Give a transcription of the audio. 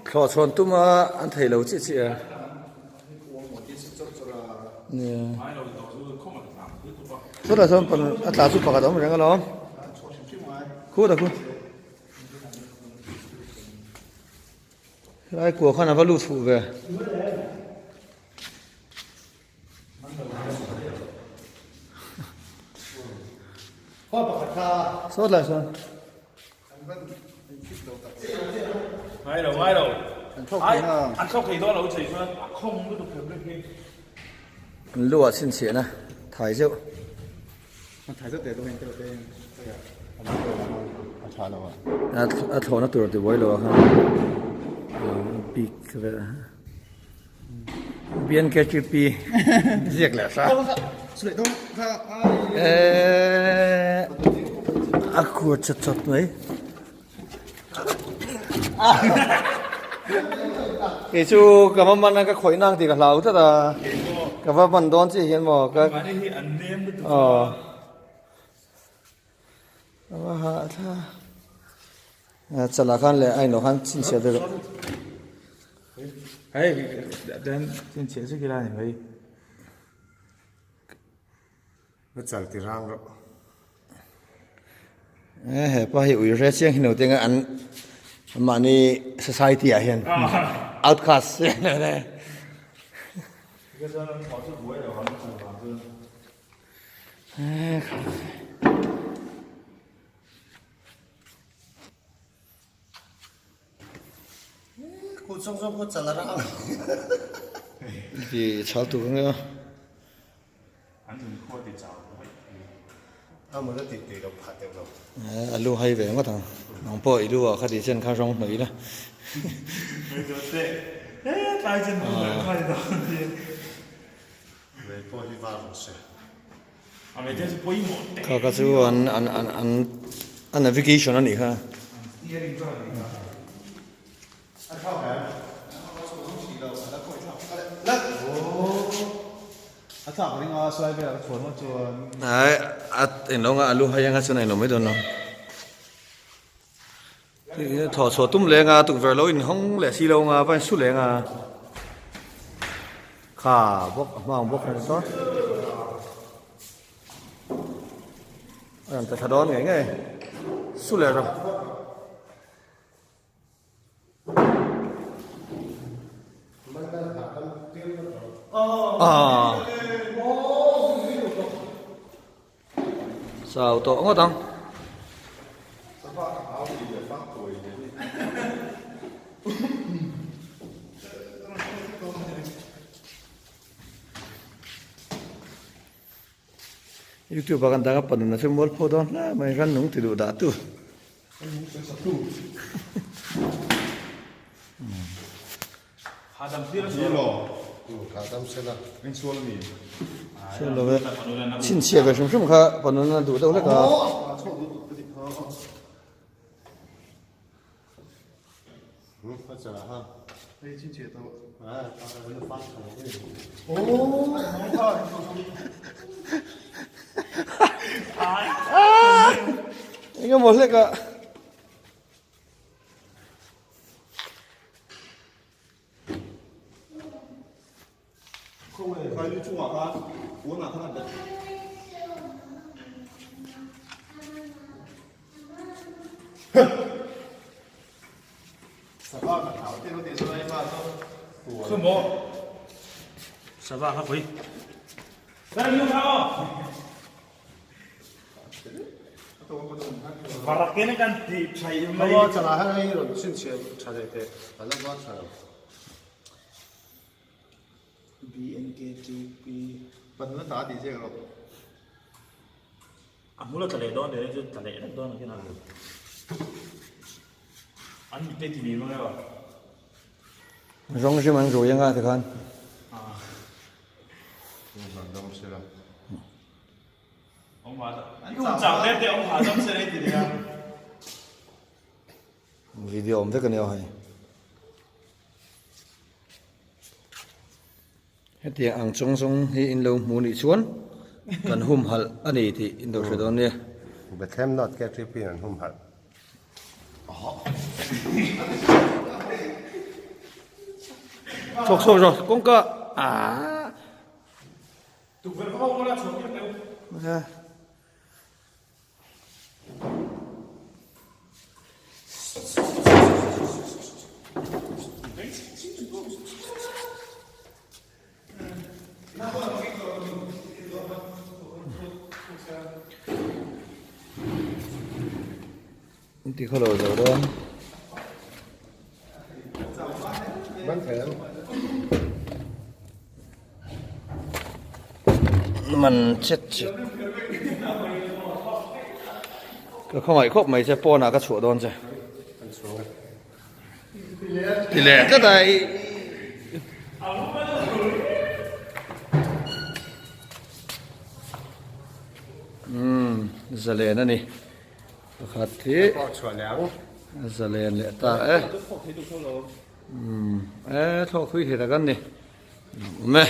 Thlawh chhawn tuma an thei lo chiah chiah a. Nia. Chutah chuan pan a tla chu pakhat a awm reng alawm. Khut a khu. Helai kua khan a va lut fuh ve. Sawt lai sawn. Ngai lo ngai lo. An thlawk thei dawn lo chei chuan a khawng lutuk thei ber khi. An lu ah chhinchhiahna thai zeuh. Thai zeuh teh dawn te te a tha lo a. A thlawhna tur ti buai lo a khan bik vel. BNKTP ziak leh hra. Eee a khur chat chat mai. Kei chu ka va man a ka khawih nang tih ka hlau tlat a. Ka va man dawn chiah hian maw ka aw a va hahthlak. Chalah khan leh a inlo khan chhinchhiah deuh rawh. Hei then chhinchhiah zek ila ni mai. Na chal ti rang rawh. E he pa hi ui hre chiang hi no te nga an mahni society ah hian outcast Ti chhal tur ang nia. A lu hai ve ngawt ang. Nang pawh i lu ah kha ti chen kha rawng hnawih ila. Kha kha chu an an an an a navigation a nih kha. Ai a englo nga a lu hai anga chuan a inlo mai dawn lo. Thaw chhuah tum leng a tukverh lo inhawng leh si lo anga va insu leng a kha bawk a hma ang bawk a ni chuan a rawn ta thla dawn ngei ngei su leh rawh. Chau tawh ngawt ang. Youtube ah kan dang a panun a chu mualpho dawn hle mai rannung ti duh dah tu. Chhinchhiah ve hrim hrim kha panun a duh deuh hlek a. Engemaw hlek a. Rawng hrim an rui anga tikhan. Video awm vek a nia hei. Hetiang ang chawng zawng hi in lo hmu nih chuan kan humhalh a ni tih in lo hre dawn nia. Bethlehem North KTP in an humhalh. Chhuak chhuak zawk kawngka aaa. Tukverh ka hawng la chhuak tir teu. Ti khaw lo zo dawn. Man chet chet. Ka khawngaih khawp mai che pawnah ka chhuah dawn che. Ti leh tlat a i. Umm zalen a ni. Pakhat hi a zalen leh ta e. Umm e thlawk thui thei tak an ni. Awm e.